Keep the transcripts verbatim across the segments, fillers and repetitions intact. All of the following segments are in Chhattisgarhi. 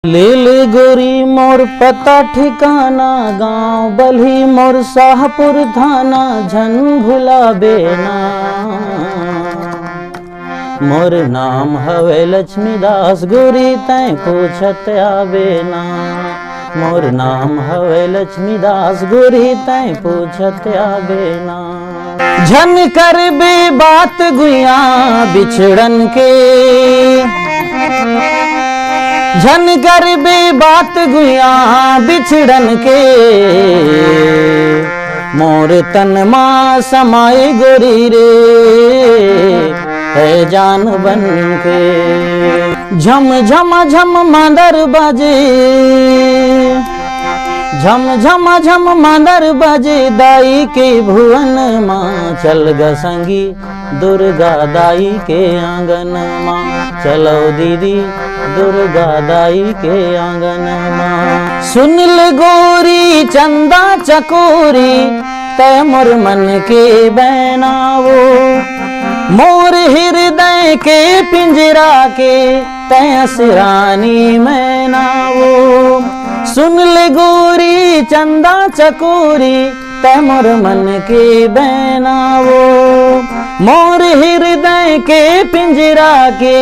ले ले गोरी मोर पता ठिकाना, गांव बलही मोर शाहपुर थाना, झन भुलाबे ना। मोर नाम हवे लक्ष्मीदास गोरी, तैं पूछत आबे ना। मोर नाम हवे लक्ष्मीदास गोरी, तैं पूछत आबे ना। झन करबे बात गुइया बिछड़न के, झन करबे बात गुइया बिछड़न के। मोर तन मा समाए गोरी रे, है जान बन के। झम झम झम मांदर बाजे, झम झम झम मांदर बाजे, दाई के भुवन मा। चल ग संगी दुर्गा दाई के आंगन मा, चलो दीदी दुर्गा दाई के आंगन मा। सुन ले गोरी चंदा चकोरी, तै मोर मन के बैनावो, मोर हृदय के पिंजरा के तै सिरानी मैनावो। सुन ले गोरी चंदा चकोरी, तै मोर मन के बैनावो, मोर हृदय के पिंजरा के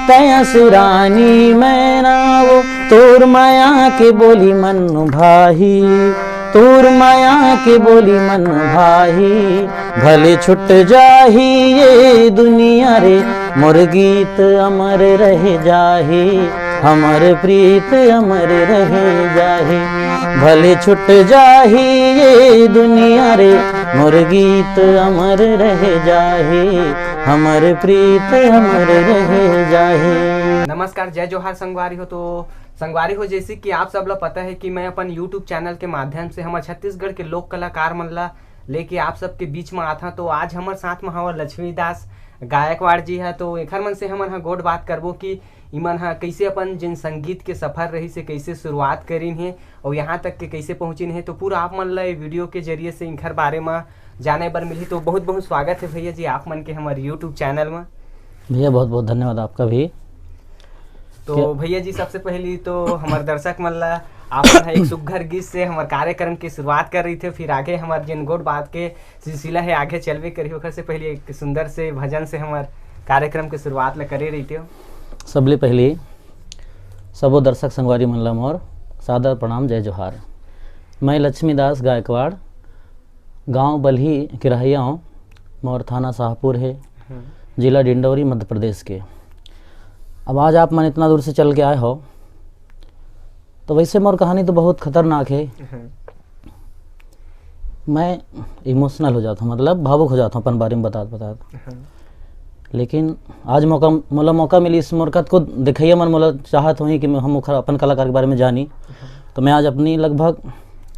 तै सिरानी मैनावो। तोर माया के बोली मन भाही, तोर माया के बोली मन भाही, भले छुट जाही ये दुनिया रे, मोर गीत अमर रह जाही, हमर प्रीत अमर रह जाही। भले छुट जाही ये दुनिया रे, मोर गीत अमर रह जाही, हमर प्रीत अमर रह जाही। नमस्कार, जय जोहार संगवारी हो। तो संगवारी हो, जैसे कि आप सब ला पता है कि मैं अपन YouTube चैनल के माध्यम से हमर छत्तीसगढ़ के लोक कलाकार मन ला लेके आप सबके बीच में आथा। तो आज हमर साथ में हवय लक्ष्मीदास गायकवाड़ जी ह। तो एखर मन से हमन ह गोठ बात करबो कि इमन ह कइसे अपन जिन संगीत के सफर रहिस हे, कइसे शुरुआत करिन हे अउ यहाँ तक के कइसे पहुँचिन हे। तो पूरा आप मन ला ये वीडियो के जरिए से इनखर बारे में जाने बर मिलही। तो बहुत बहुत स्वागत है भैया जी आप मन के हमर YouTube चैनल में। भैया, बहुत बहुत धन्यवाद आपका भी। तो क्या भैया जी, सबसे पहली तो हमर दर्शक मन ला आप मन ह एक सुग्घर गीत से हमर कार्यक्रम के शुरुआत कर रही थे, फिर आगे हमर जिन गोठ बात के सिलसिला है आगे चलबे करही। ओखर से पहले एक सुंदर से भजन से हमर कार्यक्रम के शुरुआत ला करे रहिते हो। सबले पहले सबो दर्शक संगवारी मन ला मोर सादर प्रणाम, जय जोहार। मैं लक्ष्मीदास गायकवाड़, गांव बलही के रहइया हूँ। मोर थाना शाहपुर है, हम्म। जिला डिंडौरी, मध्य प्रदेश के। अब आज आप मन इतना दूर से चल के आए हो, तो वैसे मोर कहानी तो बहुत खतरनाक है। हम्म। मैं इमोशनल हो जाता हूँ, मतलब भावुक हो जाता हूँ अपन बारे में बतात बतात। हम्म। लेकिन आज मौका, मोला मौका मिलिस, मोर कतको देखइया मन मोला चाहत होही कि मैं, हम ओखर अपन कलाकार के बारे में जानी। हम्म। तो मैं आज अपनी लगभग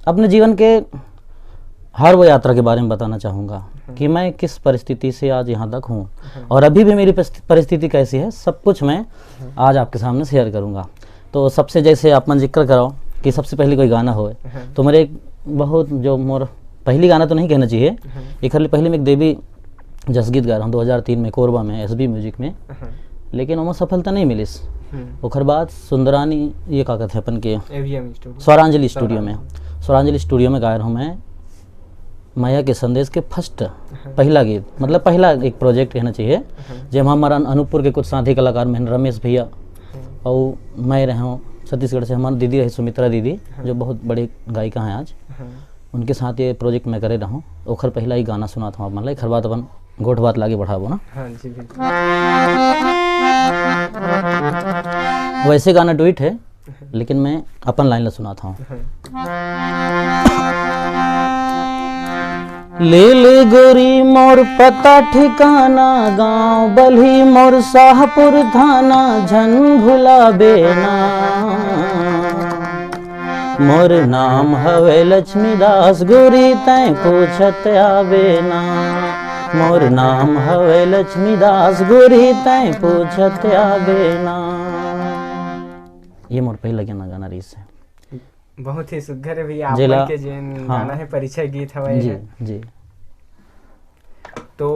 अपने जीवन के हर वो यात्रा के बारे में बताना चाहूँगा हम्म। कि मैं किस परिस्थिति से आज यहाँ तक हूँ हम्म। और अभी भी मेरी परिस्थ-, परिस्थिति कैसी है, सब कुछ मैं हम्म। आज आपके सामने शेयर करूँगा। तो सबसे, जैसे आप मन जिक्र कराओ कि सबसे पहले कोई गाना होए, हम्म। तो मेरे एक बहुत, जो मोर पहली गाना तो नहीं कहना चाहिए, हम्म। एखर ले पहले मैं एक देवी जसगीत गाए रहूँ दो हज़ार तीन में कोरबा में एसबी म्यूजिक में, हम्म। लेकिन ओमा सफलता नहीं मिलिस। हम्म। ओखर बाद सुंदरानी, ये का कहते हैं अपन के, एवीएम स्टूडियो। स्वरांजलि स्टूडियो में, स्वरांजलि। स्वरांजलि स्टूडियो में गाए रहूँ मैं मया के संदेश के फर्स्ट, हाँ। पहला गीत, मतलब पहला एक प्रोजेक्ट कहना चाहिए, हाँ। जेमा हमारा अनूपपुर के कुछ साथी कलाकार में रमेश भैया, हाँ। और मैं रहे हूँ छत्तीसगढ़ से, हमारी दीदी रही सुमित्रा दीदी, हाँ। जो बहुत बड़ी गायिका हैं आज, हाँ। उनके साथ ये प्रोजेक्ट मैं करे रहूँ। ओखर पहला ही गाना सुनात हूँ आप मन ला, एखर बाद अपन गोठ बात लागे बढ़ाबो ना। हाँ जी, बिल्कुल। वैसे गाना डुएट है, लेकिन मैं अपन लाइन ला सुनात हूँ। हाँ। ले ले गोरी मोर पता ठिकाना, गांव बलही मोर शाहपुर थाना, झन भुलाबे ना। मोर नाम हवे लक्ष्मीदास गोरी, तैं पूछत आबे ना। मोर नाम हवे लक्ष्मीदास गोरी, तैं पूछत आबे ना। ये मोर पहला गाना, गाना रहिस हे। बहुत ही सुघर हे भैया, आप जेला मन के जेन हाँ। गाना हे, परिचय गीत हवय जी, हे। जी। तो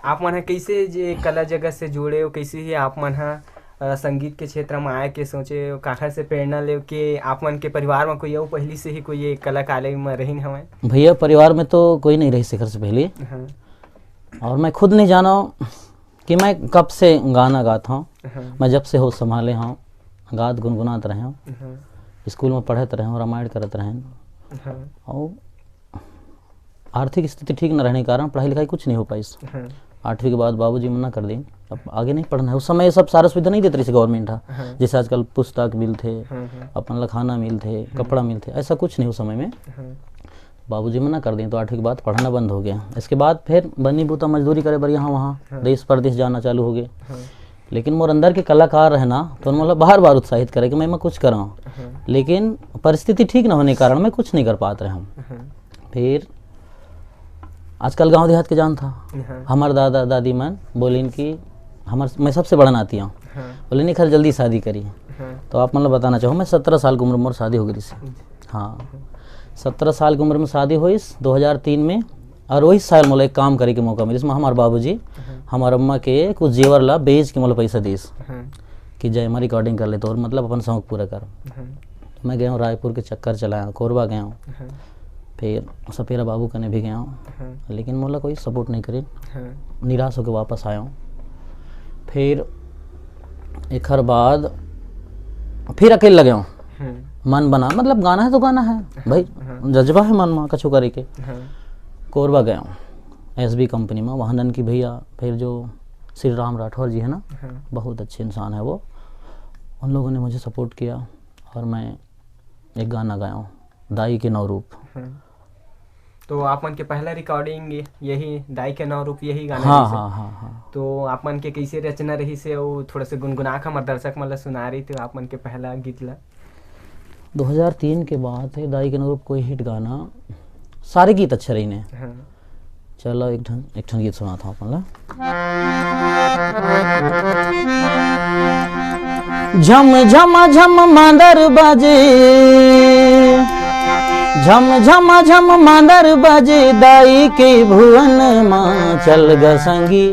आप मन ह कइसे जे कला जगत से जुड़े हो, कइसे हे आप मन ह अ, संगीत के क्षेत्र में आए के सोचे, काखर से प्रेरणा ले के आप मन के परिवार में कोई अउ पहिली से ही कोई ये कलाकारी में रहिन हवय? भैया, परिवार में तो कोई नहीं रहिस एखर से पहले। हाँ। और मैं खुद नहीं जाना कि मैं कब से गाना गात हूँ। हाँ। मैं जब से होश संभाले हूँ, गात गुनगुनात रहे हूँ। हाँ। स्कूल में पढ़त रहे हूँ, रामायण करत रहे हूँ। हाँ। और आर्थिक स्थिति ठीक न रहने के कारण पढ़ाई लिखाई कुछ नहीं हो पाइस। हाँ। आठवीं के बाद बाबूजी मना कर दें, अब आगे नहीं पढ़ना है। उस समय ये सब सारा सुविधा नहीं देते रहिस गवर्नमेंट ह। हाँ। जैसे आजकल पुस्तक मिलथे, हाँ, हाँ। अपन ला खाना मिलथे, हम्म। कपड़ा मिलथे, ऐसा कुछ नहीं उस समय में। हाँ। बाबूजी मना कर दें तो आठवीं के बाद पढ़ना बंद हो गया। इसके बाद फिर बनी बूता मजदूरी करे बर यहाँ वहाँ हाँ। देश परदेश जाना चालू हो गए। हाँ। लेकिन मोर अंदर के कलाकार है ना, तो मोला बार बार उत्साहित करे कि मैं, मैं कुछ कराऊँ। हाँ। लेकिन परिस्थिति ठीक न होने के कारण मैं कुछ नहीं कर पात रहे हूँ। हाँ। फिर आजकल गांव देहात के जान था, हाँ। हमार दादा दादी मन बोलिन कि हमार, मैं सबसे बड़ा नाती हूँ। हाँ। बोले, "नहीं, खैर, जल्दी शादी करी।" हाँ। तो आप मतलब बताना चाहूँ, मैं सत्रह साल की उम्र में मोर शादी हो गई थी। हाँ, सत्रह साल की उम्र में शादी हुई दो हज़ार तीन में। और वही साल मोला एक काम करे के मौका मिलिस, जिसमें हमारे बाबूजी हाँ। हमारे अम्मा के कुछ जेवर ला बेच के मोला पैसा दिस हाँ। कि जय माँ रिकॉर्डिंग कर ले तो, और मतलब अपन शौक पूरा कर। हाँ। मैं गया हूँ रायपुर के चक्कर चलाया हूँ, कोरबा गया हूँ, हाँ। फिर सपेरा बाबू कने भी गया हूँ, हाँ। लेकिन मोला कोई सपोर्ट नहीं करे। हाँ। निराश होकर वापस आया हूँ। फिर एखर बाद फिर अकेले लगे हूँ। हम्म। मन बना, मतलब गाना है तो गाना है हाँ, भाई, हाँ। जज्बा है मन में कछु करे के। हाँ। कोरबा गया हूँ एसबी कंपनी में, वहाँ ननकी भैया, फिर जो श्री राम राठौर जी है ना, हाँ। बहुत अच्छे इंसान है वो, उन लोगों ने मुझे सपोर्ट किया और मैं एक गाना गाया हूँ, दाई के नौ रूप। हाँ। तो आप मन के पहला रिकॉर्डिंग यही दाई के नौ रूप यही गाना हाँ, रहिस हे? हाँ, हाँ, हाँ। तो आप मन के कैसे रचना रहिस हे, वो थोड़ा से गुनगुना के हमर दर्शक मन ला सुना रही थे आप मन के पहला गीत ला। दो हज़ार तीन के बात है, दाई के नौ रूप कोई हिट गाना, सारे गीत अच्छे रहिन हे। हाँ। चलो एक ठन, एक ठन गीत सुनात हूँ आप मन ला। झम झम झम मांदर बाजे, झम झम झम मांदर बाजे, दाई के भुवन मा चल ग संगी,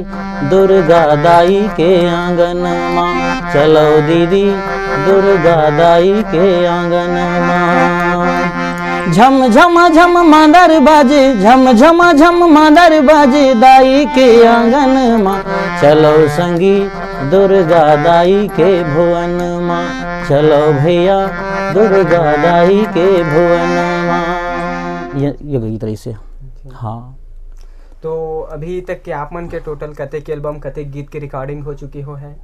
दुर्गा दाई के आंगन मा चलो दीदी, दुर्गा दाई के आंगन मा। झम झम झम मांदर बाजे, झम झम झम मांदर बाजे, दाई के आंगन मा चलो संगी, दुर्गा दाई के भुवन मा चलो भैया, दुर्गा दाई के भुवन मा। ये, ये गीत रहिस हे। अच्छा। हाँ। तो अभी तक के आप मन के टोटल कतेक एल्बम, कतेक गीत के रिकॉर्डिंग हो चुके हो है?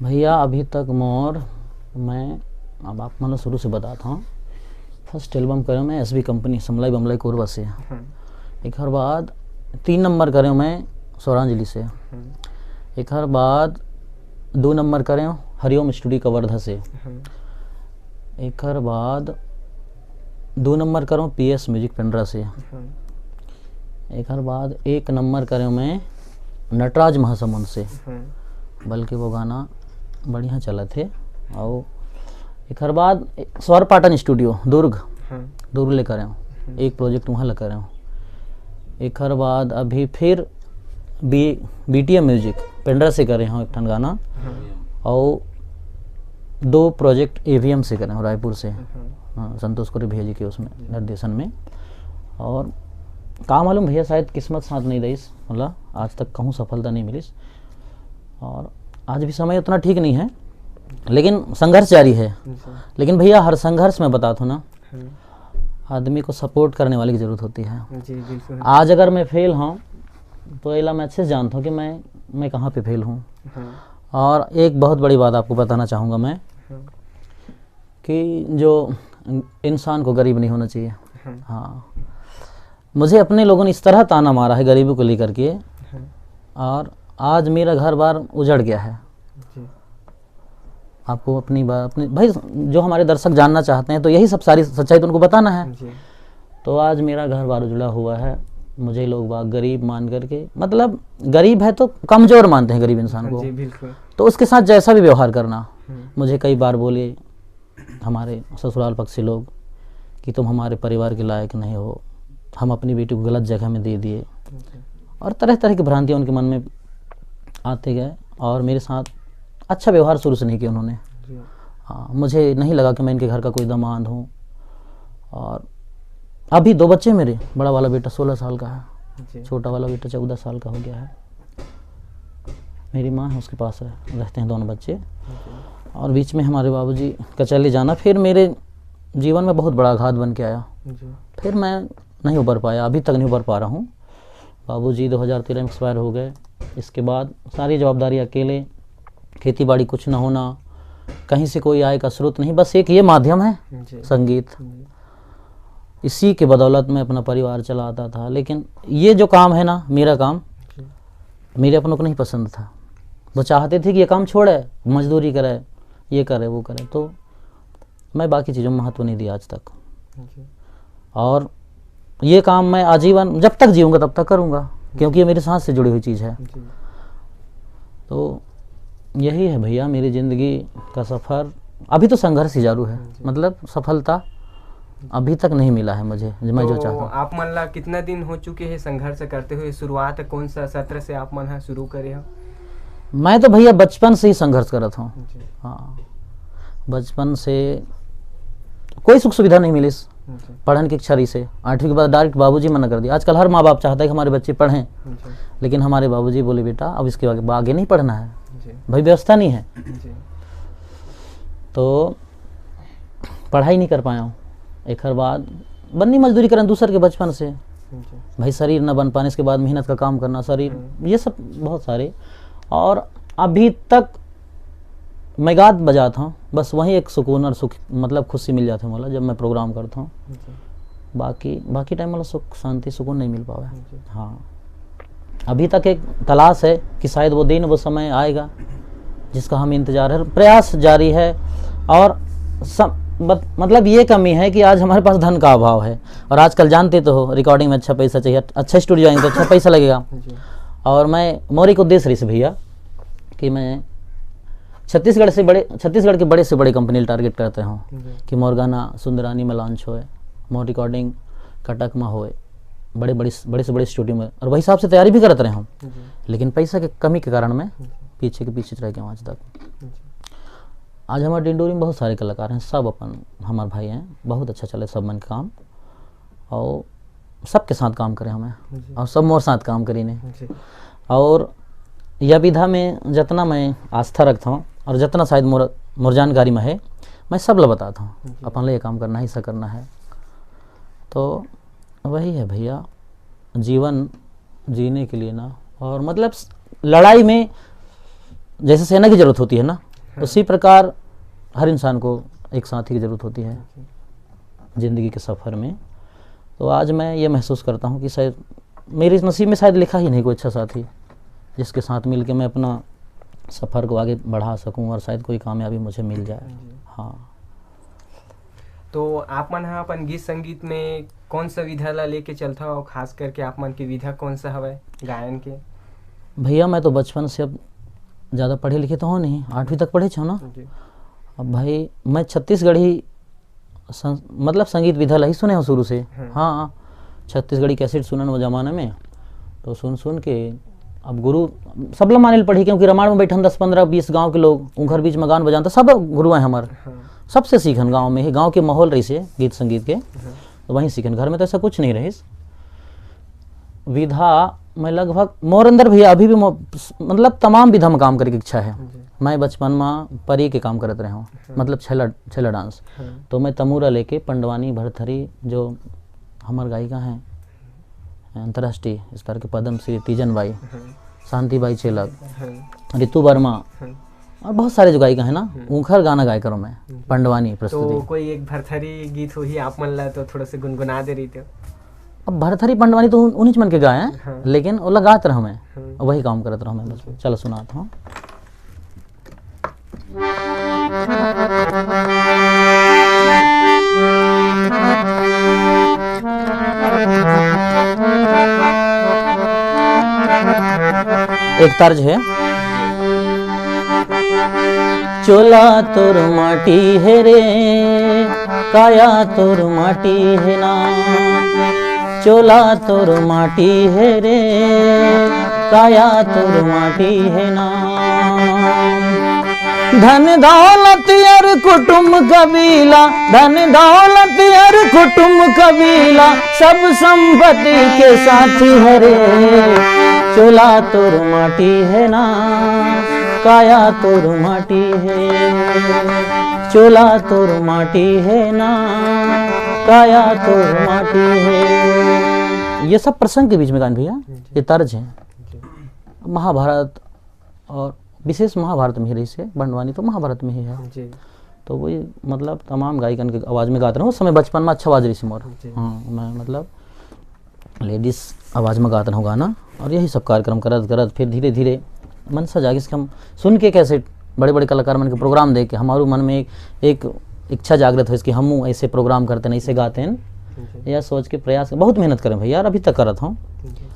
भैया, अभी तक मोर, मैं अब आप मन ला शुरू से बताता हूँ। फर्स्ट एल्बम करे मैं एसबी कंपनी, समलाई बमलाई कोरबा से। हम्म। एकर बाद तीन नंबर करे मैं स्वरांजलि से। हम्म। एकर बाद दो नंबर करे हरिओम स्टूडियो कवर्धा से। हम्म। एकर बाद दो नंबर करे पीएस म्यूजिक पेंड्रा से। हम्म। एकर बाद एक नंबर करे मैं नटराज महासमुंद से, हम्म। बल्कि वो गाना बढ़िया चलत हे। और एकर बाद स्वर पाटन स्टूडियो दुर्ग, हम्म। दुर्ग ले करे हूँ, हम्म। एक प्रोजेक्ट वहाँ ले करे हूँ। एकर बाद अभी फिर बी, बीटीएम म्यूजिक पेंड्रा से करे हूँ एक ठन गाना, हम्म। और दो प्रोजेक्ट एवीएम से करे हूँ रायपुर से, हम्म। हाँ, संतोष कुरे भैया जी के उसमें जी। निर्देशन में। और का मालूम भैया, शायद किस्मत साथ नहीं दईस, मतलब आज तक कहूँ सफलता नहीं मिलिस। और आज भी समय उतना ठीक नहीं है, लेकिन संघर्ष जारी है। जी। लेकिन भैया, हर संघर्ष में बता दो ना, हम्म। आदमी को सपोर्ट करने वाले की जरूरत होती है। जी, बिल्कुल। आज अगर मैं फेल हूँ, तो एला मैं अच्छे से जानता हूँ कि मैं, मैं कहाँ पे फेल हूँ। हाँ। और एक बहुत बड़ी बात आपको बताना चाहूँगा मैं, हाँ। कि जो इंसान को गरीब नहीं होना चाहिए। हाँ। हाँ। मुझे अपने लोगों ने इस तरह ताना मारा है गरीबी को लेकर के, हाँ। और आज मेरा घर बार उजड़ गया है। जी। आपको अपनी बा-, अपनी, भाई, जो हमारे दर्शक जानना चाहते हैं, तो यही सब सारी सच्चाई तो उनको बताना है। जी। तो आज मेरा घर बार उजड़ा हुआ है, मुझे लोग बाग गरीब मान करके, मतलब, गरीब है तो कमजोर मानते हैं गरीब इंसान को। जी, बिल्कुल। तो उसके साथ जैसा भी व्यवहार करना, हम्म। मुझे कई बार बोले हमारे ससुराल पक्ष से लोग कि तुम हमारे परिवार के लायक नहीं हो, हम अपनी बेटी को गलत जगह में दे दिए। जी। और तरह तरह की भ्रांतियाँ उनके मन में आते गए और मेरे साथ अच्छा व्यवहार शुरू से नहीं किया उन्होंने। हाँ, मुझे नहीं लगा कि मैं इनके घर का कोई दामाद हूँ। और अभी दो बच्चे मेरे, बड़ा वाला बेटा सोलह साल का है, छोटा वाला बेटा चौदह साल का हो गया है। मेरी माँ है, उसके पास रह, रहते हैं दोनों बच्चे। और बीच में हमारे बाबूजी का चले जाना फिर मेरे जीवन में बहुत बड़ा आघात बन के आया। फिर मैं नहीं उबर पाया, अभी तक नहीं उबर पा रहा हूँ। बाबूजी दो हज़ार तेरह में एक्सपायर हो गए। इसके बाद सारी जवाबदारी अकेले, खेती बाड़ी कुछ ना होना, कहीं से कोई आय का स्रोत नहीं, बस एक ये माध्यम है, संगीत। इसी के बदौलत मैं अपना परिवार चलाता था। लेकिन ये जो काम है ना, मेरा काम, मेरे अपनों को नहीं पसंद था। वो चाहते थे कि ये काम छोड़े, मजदूरी करे, ये करे, वो करे। तो मैं बाकी चीज़ों में महत्व नहीं दिया आज तक। और ये काम मैं आजीवन, जब तक जीऊँगा, तब तक करूँगा, क्योंकि ये मेरी सांस से जुड़ी हुई चीज़ है। तो यही है भैया, मेरी ज़िंदगी का सफ़र। अभी तो संघर्ष ही जारू है, मतलब, सफलता अभी तक नहीं मिला है मुझे, मैं जो तो चाहता हूँ। आप मन ला कितना दिन हो चुके हैं संघर्ष करते हुए? शुरुआत कौन सा सत्र से आप मन ह शुरू करे हो? मैं तो भैया बचपन से ही संघर्ष करत हूँ। हाँ, बचपन से कोई सुख सुविधा नहीं मिलिस। पढ़न की इच्छा रही से आठवीं के बाद डायरेक्ट बाबूजी मना कर दिया। आजकल हर माँ बाप चाहता है कि हमारे बच्चे पढ़ें, लेकिन हमारे बाबूजी बोले, "बेटा, अब इसके आगे, आगे नहीं पढ़ना है, भाई, व्यवस्था नहीं है।" तो पढ़ाई नहीं कर पाया हूँ। एकर बाद बन्नी मजदूरी करन दूसर के बचपन से। भाई, शरीर न बन पाने, इसके बाद मेहनत का काम करना, शरीर, ये सब बहुत सारे। और अभी तक मैं गात बजात हूँ, बस वहीं एक सुकून और सुख, मतलब, खुशी मिल जाती है मोला, जब मैं प्रोग्राम करता हूँ। बाकी, बाकी टाइम मोला सुख, शांति, सुकून नहीं मिल पावे। हाँ, अभी तक एक तलाश है कि शायद वो दिन, वो समय आएगा जिसका हम इंतजार है, प्रयास जारी है। और सब, बत-, मतलब, ये कमी है कि आज हमारे पास धन का अभाव है। और आजकल जानते तो हो, रिकॉर्डिंग में अच्छा पैसा चाहिए, अच्छा स्टूडियो आएंगे तो अच्छा पैसा लगेगा। और मैं, मोर एक उद्देश्य रही से भैया कि मैं छत्तीसगढ़ से बड़े, छत्तीसगढ़ के बड़े से बड़े कंपनी टारगेट करते हूँ कि मोर गाना सुंदरानी में लॉन्च होए, मोर रिकॉर्डिंग कटक में होए, बड़े, बड़े, बड़े से बड़े स्टूडियो में, और वही हिसाब से तैयारी भी करत रहे हूँ। लेकिन पैसा के कमी के कारण मैं पीछे के पीछे रह गया हूँ आज तक। आज हमारे डिंडोरी में बहुत सारे कलाकार हैं, सब अपन हमारे भाई हैं, बहुत अच्छा चले सब मन के काम, और सबके साथ काम करे हमें, और सब मोर साथ काम करी ने। और यह विधा में जितना मैं आस्था रखता हूँ और जितना शायद मोर, मोर जानकारी में है, मैं सब ला बताता हूँ, अपन ला ये काम करना है, ऐसा करना है। तो वही है भैया, जीवन जीने के लिए ना, और मतलब, लड़ाई में जैसे सेना की जरूरत होती है ना, उसी प्रकार हर इंसान को एक साथी की जरूरत होती है जिंदगी के सफर में। तो आज मैं ये महसूस करता हूँ कि शायद मेरे इस नसीब में शायद लिखा ही नहीं कोई अच्छा साथी, जिसके साथ मिलके मैं अपना सफर को आगे बढ़ा सकूं और शायद कोई कामयाबी मुझे मिल जाए। हाँ। तो आप मन ह अपन गीत संगीत में कौन सा विधा ला लेके चलथव, और खास करके आप मन के विधा कौन सा हवय गायन के? भैया, मैं तो बचपन से, अब ज़्यादा पढ़े लिखे तो हो नहीं, आठवीं तक पढ़े छो ना। अब भाई, मैं छत्तीसगढ़ी सं-, मतलब, संगीत विधा ला ही सुने हो शुरू से। हाँ, छत्तीसगढ़ी कैसेट सुनन वो जमाना में, तो सुन सुन के अब गुरु सब ला माने ल पड़ी, क्योंकि रामायण में बैठन दस, पन्द्रह, बीस गांव के लोग, उनकर बीच में गान बजान, तो सब गुरु हैं हमारे। सबसे सीखन गांव में ही, गांव के माहौल रही से गीत संगीत के, तो वहीं सीखन। घर में तो ऐसा कुछ नहीं रहीस। विधा मैं लगभग, मोर अंदर भी अभी भी मो-, मतलब, तमाम विधा में काम करे के इच्छा है। मैं बचपन में परी के काम करत रहे हूँ, मतलब, छेला, छेला डांस। तो मैं तमूरा लेके पंडवानी, भरथरी, जो हमार गायिका हैं अंतर्राष्ट्रीय स्तर के, पद्म श्री तीजन बाई, शांति बाई चेलक, रितु वर्मा, और बहुत सारे जो गायिका है ना, उनकर गाना गाय करो मैं, पंडवानी प्रस्तुति। तो कोई एक भरथरी गीत होही आप मन ला तो थोड़ा सा गुनगुना दे रही तो। अब भरथरी पंडवानी तो उन-, उन्हीं मन के गाए हैं, लेकिन ओला गात रहो मैं, वही काम करत रहो मैं बस। चलो सुनाता हूँ। एक तर्ज है। चोला तोर माटी हे रे, काया तोर माटी हे ना। चोला तोर माटी हे रे, काया तोर माटी हे ना। धन दौलत अर कुटुम कबीला, धन दौलत अर कुटुम कबीला, सब संपत्ति के साथी हरे। चोला तोर माटी हे ना, काया तोर माटी हे। चोला तोर माटी हे ना, काया तोर माटी हे। ये सब प्रसंग के बीच में गान भैया, ये तर्ज है। महाभारत और विशेष महाभारत में ही रहिस हे, बंडवानी तो महाभारत में ही है। जी। तो वही मतलब तमाम गायकन के आवाज़ में गात रहूँ। उस समय बचपन में अच्छा आवाज़ रहिस हे मोर। जी। हाँ, मैं मतलब लेडीज आवाज़ में गात रहूँ गाना, और यही सब कार्यक्रम करत करत फिर धीरे धीरे मनसा जागिस कि हम सुन के कैसे बड़े बड़े कलाकार मन के प्रोग्राम देख के हमारू मन में एक, एक इच्छा जागृत होइस कि हम ऐसे प्रोग्राम करते हैं, ऐसे गाते हैं। जी। यह सोच के प्रयास, बहुत मेहनत करें भैया, और अभी तक करत हूँ। जी।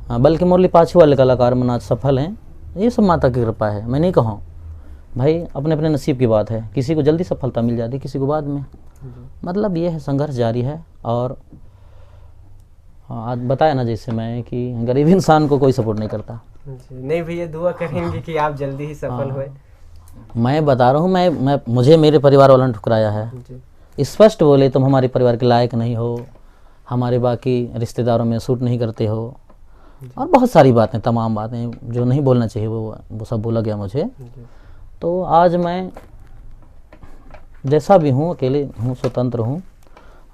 हाँ, बल्कि मोर ले पाछू वाले कलाकार मन आज सफल हैं, ये सब माता की कृपा है। मैं नहीं कहूँ भाई, अपने अपने नसीब की बात है, किसी को जल्दी सफलता मिल जाती, किसी को बाद में। जी। मतलब ये है, संघर्ष जारी है। और हाँ, आज बताया ना जैसे मैं कि गरीब इंसान को कोई सपोर्ट नहीं करता। जी, नहीं भैया, दुआ करेंगे कि आप जल्दी ही सफल हाँ। होए। मैं बता रहा हूँ, मैं, मैं, मुझे मेरे परिवार वालों ने ठुकराया है। जी। स्पष्ट बोले, तुम हमारे परिवार के लायक नहीं हो, हमारे बाकी रिश्तेदारों में सूट नहीं करते हो, जी। और बहुत सारी बातें, तमाम बातें जो नहीं बोलना चाहिए, वो, वो सब बोला गया मुझे। जी। तो आज मैं जैसा भी हूँ, अकेले हूँ, स्वतंत्र हूँ,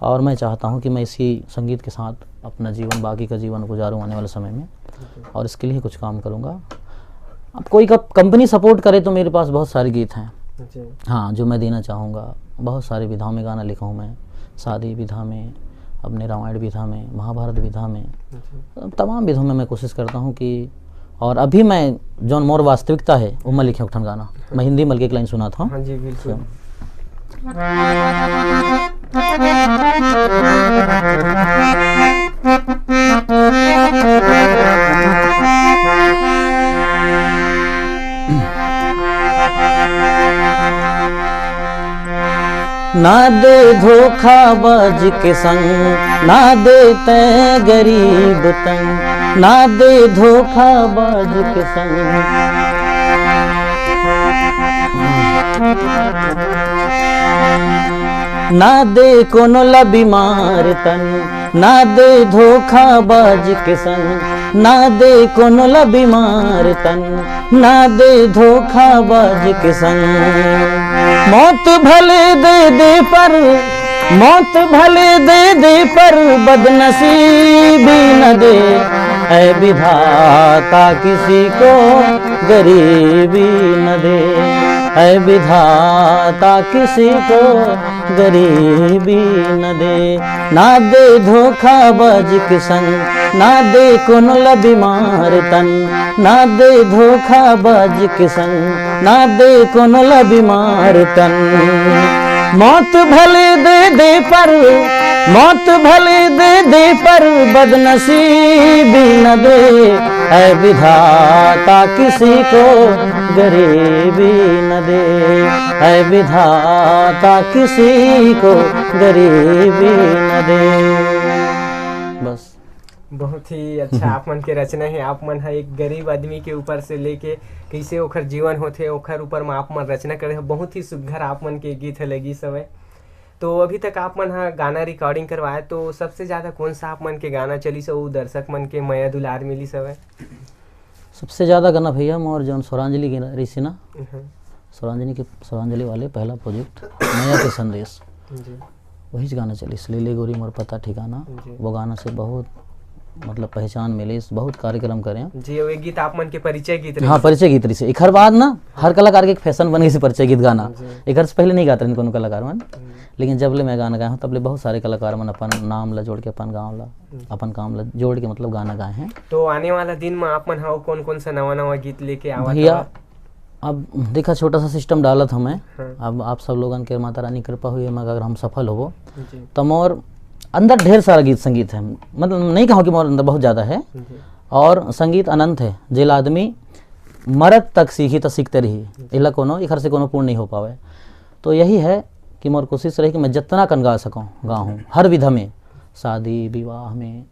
और मैं चाहता हूँ कि मैं इसी संगीत के साथ अपना जीवन, बाकी का जीवन गुजारूँ आने वाले समय में, जी। और इसके लिए कुछ काम करूँगा। अब कोई का, कंपनी सपोर्ट करे तो मेरे पास बहुत सारे गीत हैं, जी। हाँ, जो मैं देना चाहूँगा। बहुत सारी विधाओं में गाना लिखा हूँ मैं, शादी विधा में, अपने रामायण विधा में, महाभारत विधा में, जी। तमाम विधाओं में मैं कोशिश करता हूँ कि, और अभी मैं, जौन मोर वास्तविकता है, वो मैं लिखे एक ठन गाना, मैं हिंदी में लिखे एक लाइन सुनात हूँ। हाँ जी, बिल्कुल। ना दे धोखाबाज के संग, ना दे तै गरीब तंग, ना दे धोखाबाज के संग। ना दे कोनो ला बीमार तन, ना दे धोखाबाज के संग, ना दे कोनो ला बीमार तन, ना दे धोखाबाज के संग। मौत भले दे दे पर, मौत भले दे दे पर बदनसीबी न दे, ऐ विधाता किसी को गरीबी न दे, ऐ विधाता किसी को गरीबी न दे। ना दे धोखाबाज के संग, ना दे कोनो ला बीमार तन, ना दे धोखाबाज के संग, ना दे कोनो ला बीमार तन। मौत भले दे दे पर, मौत भले दे दे पर बदनसीबी न दे, ऐ विधाता किसी को गरीबी न दे, ऐ विधाता किसी को गरीबी न दे। बस। बहुत ही अच्छा आप मन के रचना है। आप मन ह एक गरीब आदमी के ऊपर से लेके कैसे ओखर जीवन होथे, ओखर ऊपर म आप मन रचना करे हो। बहुत ही सुघर आप मन के गीत ह लगिस हवय। तो अभी तक आप मन ह गाना रिकॉर्डिंग करवाए, तो सबसे ज्यादा कौन सा आप मन के गाना चलिस अउ दर्शक मन के मया दुलार मिलिस हवय? सबसे ज्यादा गाना भैया मोर जौन स्वरांजलि के रहिस हे ना, हम्म। स्वरांजलि के, स्वरांजलि वाले पहला प्रोजेक्ट मया के संदेश, जी। वही गाना चलिस, ले ले गोरी मोर पता ठिकाना। जी। वो गाना से बहुत मतलब पहचान मिलिस, बहुत कार्यक्रम करे। जी, वो एक गीत आप मन के परिचय गीत रहिस। हाँ, परिचय गीत रहिस हे। एखर बाद ना हर कलाकार के एक फैशन बन गइस हे परिचय गीत गाना। जी। एखर से पहले नहीं गात रहिन कोनो कलाकार मन, हम्म। लेकिन जब ले मैं गाना गाए हूँ तब ले बहुत सारे कलाकार मन अपन नाम ला जोड़ के, अपन गाँव ला, हम्म। अपन काम ला जोड़ के मतलब गाना गाए हैं। तो आने वाला दिन में आप मन ह कौन कौन सा नवा नवा गीत लेके आवत भैया, हवा? अब देखा, छोटा सा सिस्टम डालत हूँ मैं। हाँ। अब आप सब लोगन के माता रानी कृपा हुई है, मगर हम सफल होबो। जी। तो मोर अंदर ढेर सारा गीत संगीत है, मतलब नहीं कहूँ कि मोर अंदर बहुत ज्यादा है। जी। और संगीत अनंत है, जेला आदमी मरत तक सीखी तो सीखते रही, जी। एला कोनो, एखर से कोनो पूर्ण नहीं हो पावे। तो यही है कि मोर कोशिश रही कि मैं जितना कन गा सकूँ, गाऊँ, हर विधा में, शादी विवाह में,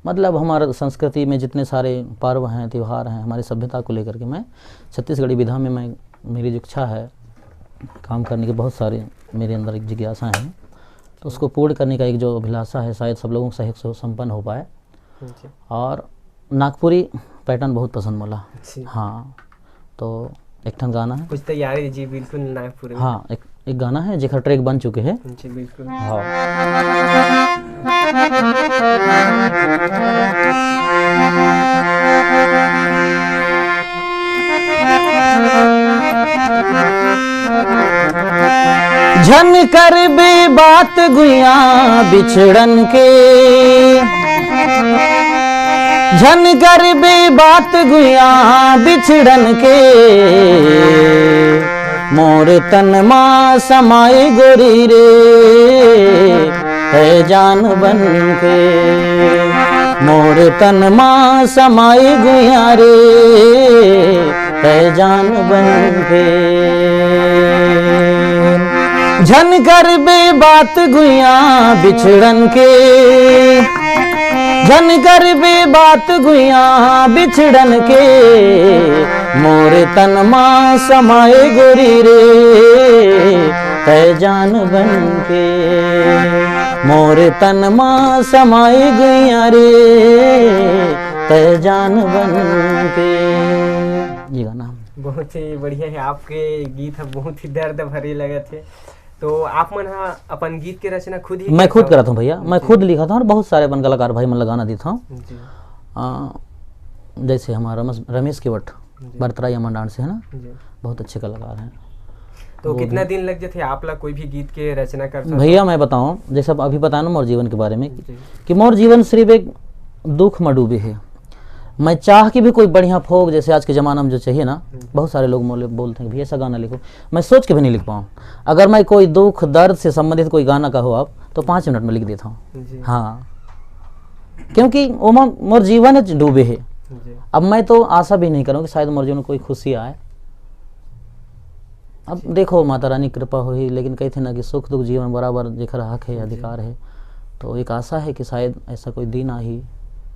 मतलब हमारे संस्कृति में जितने सारे पर्व हैं, त्यौहार हैं, हमारी सभ्यता को लेकर के मैं छत्तीसगढ़ी विधा में मैं, मेरी जो इच्छा है, काम करने की बहुत सारी मेरे अंदर एक जिज्ञासा है, तो उसको पूर्ण करने का एक जो अभिलाषा है, शायद सब लोगों के सहयोग से संपन्न हो पाए। जी। और नागपुरी पैटर्न बहुत पसंद मोला। जी। हाँ, तो एक ठन गाना है। कुछ तैयारी जी, बिल्कुल नागपुरी में। हाँ, एक एक गाना है जेकर ट्रैक बन चुके हैं। जी, बिल्कुल। हाँ। झन करबे बात गुइया बिछड़न के, झन करबे बात गुइया बिछड़न के, मोर तन मा समाए गोरी रे, तै जान बन के। मोर तन मा समाए गुइया रे, तै जान बन के। झन करबे बात गुइया बिछड़न के, झन करबे बात गुइया बिछड़न के, मोर तन मा समाए गोरी रे, तै जान बन के। मोर तन मा समाए गुइया रे, तै जान बन के। ये गाना। बहुत ही बढ़िया है आपके गीत, ह बहुत ही दर्द भरे लगत है। तो आप मन हा अपन गीत के रचना खुद ही मैं खुद करथव? करत हूँ भैया, मैं जी। खुद लिखत हूँ और बहुत सारे अपन कलाकार भाई मन ला गाना देता हूँ। जी। आ, जैसे हमारा रमेश, रमेश केवट, जी। बरतरा यमन डांस से है ना, जी। बहुत अच्छे कलाकार हैं। तो वो कितना भी। दिन लग जाते आपला कोई भी गीत के रचना करता? भैया मैं बताऊँ, जैसे अब अभी बताया ना मोर जीवन के बारे में, जी। कि मोर जीवन सिर्फ एक दुख में डूबे है। मैं चाह के भी कोई बढ़िया फोक, जैसे आज के ज़माना में जो चाहिए ना, हम्म। बहुत सारे लोग मोले बोलते हैं, "भैया ऐसा गाना लिखो।" मैं सोच के भी नहीं लिख पाऊँ। अगर मैं कोई दुख दर्द से संबंधित कोई गाना कहो आप, तो पाँच मिनट में लिख देता हूँ। जी। हाँ, क्योंकि वो मोर, मोर जीवन है डूबे है। जी। अब मैं तो आशा भी नहीं करूँ कि शायद मोर जीवन में कोई खुशी आए। अब जी। देखो, माता रानी कृपा होही, लेकिन कहते ना कि सुख दुख जीवन बराबर, जेकर हक है, जी। अधिकार है। तो एक आशा है कि शायद ऐसा कोई दिन आही,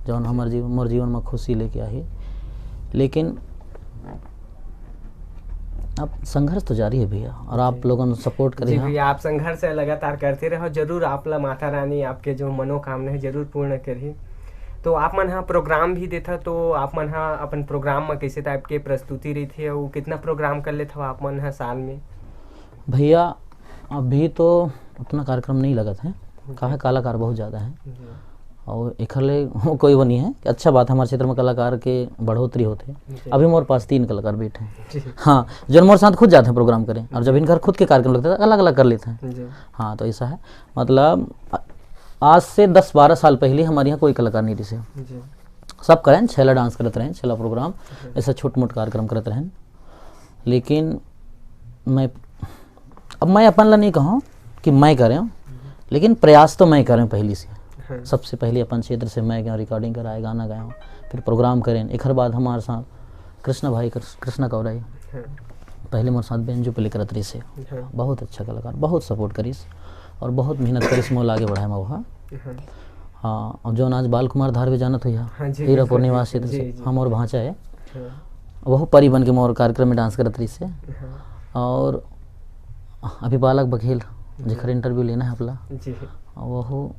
जौन जी। हमर जीवन, मोर जीवन में खुशी लेके आही। लेकिन अब संघर्ष तो जारी है भैया, और आप जी। लोगों ने सपोर्ट करी। जी हाँ। भैया, आप संघर्ष लगातार करते रहो, जरूर आप ला माता रानी आपके जो मनोकामना है जरूर पूर्ण करही। तो आप मन हा प्रोग्राम भी देथा, तो आप मन हा अपन प्रोग्राम में कैसे टाइप के प्रस्तुति रही थे, वो कितना प्रोग्राम कर लेथा आप मन हा साल में? भैया, अभी तो उतना कार्यक्रम नहीं लगत है, काहे, कलाकार बहुत ज़्यादा है। जी। और एखर ले कोई वो नहीं है कि अच्छा बात है, हमारे क्षेत्र में कलाकार के बढ़ोतरी होते हैं। जी। अभी मोर पास तीन कलाकार बैठे हैं। जी। हाँ, जो मोर साथ खुद जाते हैं प्रोग्राम करें, और जब इनकर खुद के कार्यक्रम लगते हैं, तो अलग अलग कर लेते हैं। जी। हाँ, तो ऐसा है, मतलब, आ-, आज से दस बारह साल पहले हमारे यहाँ कोई कलाकार नहीं रहिसे। जी। सब करें, छेला डांस करत रहें, छेला प्रोग्राम, ऐसा छोट मोट कार्यक्रम करत रहें। लेकिन मैं, अब मैं अपन ला नहीं कहूँ कि मैं करें, लेकिन प्रयास तो मैं करें पहली से। हाँ। सबसे पहले अपन क्षेत्र से मैं गया, रिकॉर्डिंग कराए, गाना गाया, फिर प्रोग्राम करें। एकर बाद हमारे साथ कृष्णा भाई, कृष्ण-, कृष्णा कौराई, हाँ। पहले मोर साथ बेंजो प्ले करत रहिस हे। हाँ। बहुत अच्छा कलाकार, बहुत सपोर्ट करिस और बहुत मेहनत करिस मोला आगे बढ़ाए में वह। हाँ। हाँ, और जौन आज बाल कुमार धार भी जानत हुई, हाँ जी, हीरापुर बिल्कुल, निवासी जी, से, जी। हम और भांचा है, हाँ। वह परी बन के मोर कार्यक्रम में डांस करत रहिस हे। हाँ। और अभी बालक बघेल, जेकर इंटरव्यू लेना है अपला, जी। वह,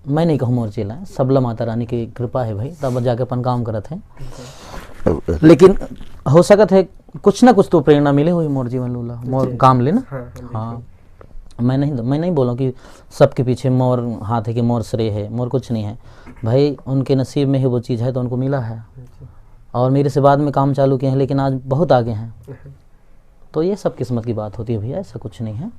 मैं नहीं कहूँ मोर चेला है, सबला माता रानी की कृपा है भाई, तब जाके अपन काम करत है। लेकिन हो सकत है कुछ ना कुछ तो प्रेरणा मिले हुई मोर जीवन लूला, मोर जी। काम लेना। हाँ, हाँ, हाँ, मैं नहीं, मैं नहीं बोलूँ कि सबके पीछे मोर हाथ है कि मोर श्रेय है, मोर कुछ नहीं है भाई। उनके नसीब में ही वो चीज़ है तो उनको मिला है, बिल्कुल। जी। और मेरे से बाद में काम चालू किए हैं, लेकिन आज बहुत आगे हैं। तो ये सब किस्मत की बात होती है भैया, ऐसा कुछ नहीं है।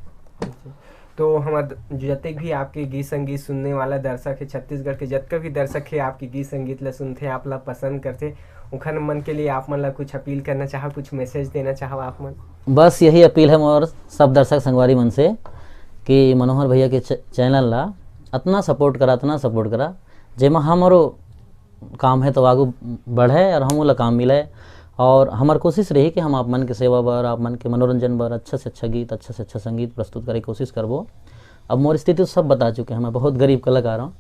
तो हमार द-, जतेक भी आपके गीत संगीत सुनने वाला दर्शक है, छत्तीसगढ़ के जतका भी दर्शक है, आपके गीत संगीत ला सुनथे, आप ला पसंद करथे, उखन मन के लिए आप मन ला कुछ अपील करना चाहो, कुछ मैसेज देना चाहो आप मन? बस यही अपील है मोर सब दर्शक संगवारी मन से कि मनोहर भैया के च-, चैनल ला अतना सपोर्ट करा, अतना सपोर्ट करा, जेमा हमरो काम है तो आगू बढ़े और हम ओला काम मिले। और हमार कोशिश रही कि हम आप मन के सेवा बर, आप मन के मनोरंजन बर अच्छा से अच्छा गीत, अच्छा से अच्छा संगीत प्रस्तुत करे के कोशिश करबो। अब मोर स्थिति तो सब बता चुके हैं, मैं बहुत गरीब कलाकार हूँ।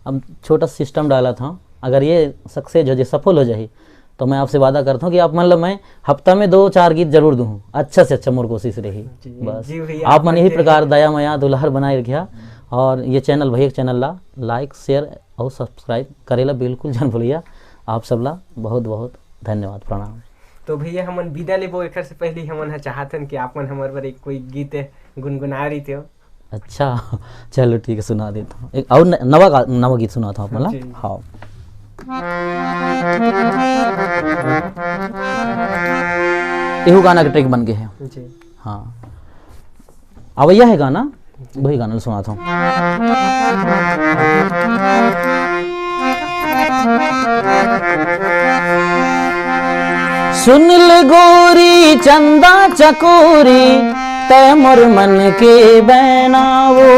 अब छोटा सिस्टम डाला था, अगर ये सक्सेस हो जाए, सफल हो जाए, तो मैं आपसे वादा करता हूँ कि आप मन ला मैं हफ्ता में दो चार गीत जरूर दूँ, अच्छा से अच्छा मोर कोशिश रही। जी, बस जी भैया, आप मन यही प्रकार दया मया दुलार बनाए रखिया, और ये चैनल, भैया के चैनल ला लाइक, शेयर और सब्सक्राइब करे ला बिल्कुल झन भूलिया। आप सब ला बहुत बहुत धन्यवाद, प्रणाम। तो भैया, हमन विदा लेबो, एकर से पहले हमन ह चाहथन कि आप मन हमर बर एक कोई गीत गुनगुनाए रहिते हो। अच्छा, चलो ठीक है, सुना देता हूँ। एक और न-, नवा गा-, नवा गीत सुनाता हूँ आप मन ला। जी। हाँ। एहू गाना के ट्रैक बन गए है। जी। हाँ। अवैया है गाना, वही गाना सुनाता हूँ। सुन ले गोरी चंदा चकोरी, तै मोर मन के बैनावो,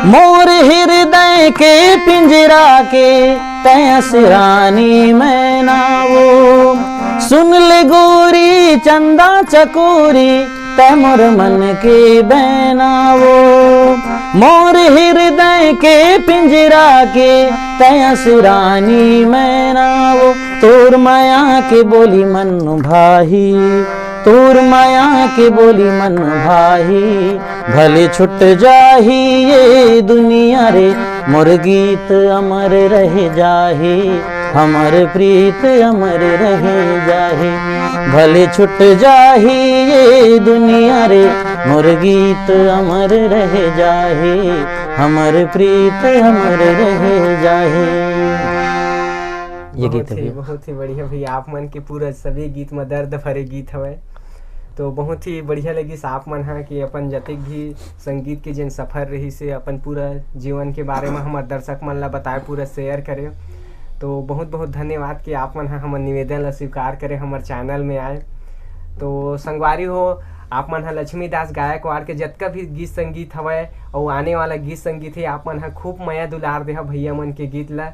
मोर हृदय के पिंजरा के तै अस रानी मैनावो। सुन ले गोरी चंदा चकोरी, तै मोर मन के बैनावो, मोर हृदय के पिंजरा के तै अस रानी मैनावो। तोर माया के बोली मन भाही, तोर माया के बोली मन भाही, भले छुट जाही ये दुनिया रे, मोर गीत अमर रह जाही, हमर प्रीत अमर रह जाही। भले छुट जाही ये दुनिया रे, मोर गीत अमर रह जाही, हमर प्रीत अमर रह जाही। ये गीत बहुत है ही, भैया। बहुत ही बढ़िया भैया, आप मन के पूरा सभी गीत में दर्द भरे गीत हवय। तो बहुत ही बढ़िया लगिस आप मन ह कि अपन जतेक भी संगीत के जेन सफर रहिस हे, अपन पूरा जीवन के बारे में हमर दर्शक मन ला बताए, पूरा शेयर करे। तो बहुत बहुत धन्यवाद कि आप मन ह हमर निवेदन ला स्वीकार करे, हमर चैनल में आए। तो संगवारी हो, आप मन ह लक्ष्मी दास गायकवाड़ के जतका भी गीत संगीत हवय अउ आने वाला गीत संगीत हे, आप मन ह खूब मया दुलार देहा भैया मन के गीत ला।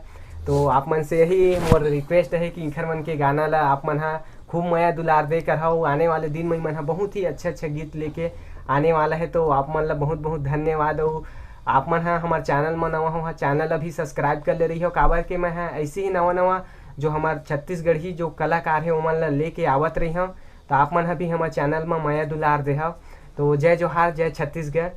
तो आप मन से यही मोर रिक्वेस्ट है कि इखर मन के गाना ला आप मन ह खूब मया दुलार दे कर हव। आने वाले दिन में मन ह बहुत ही अच्छा अच्छा गीत लेके आने वाला है। तो आप मन ला बहुत बहुत धन्यवाद। अउ आप मन ह हमर चैनल म नवा हो, चैनल ला भी सब्सक्राइब कर ले रही हो, काबर के मैं ह ऐसे ही नवा नवा जो हमर छत्तीसगढ़ी जो कलाकार है ओमन ला लेके आवत रही हूँ। तो आप मन ह भी हमर चैनल म मया दुलार देहव। तो जय जोहार, जय छत्तीसगढ़।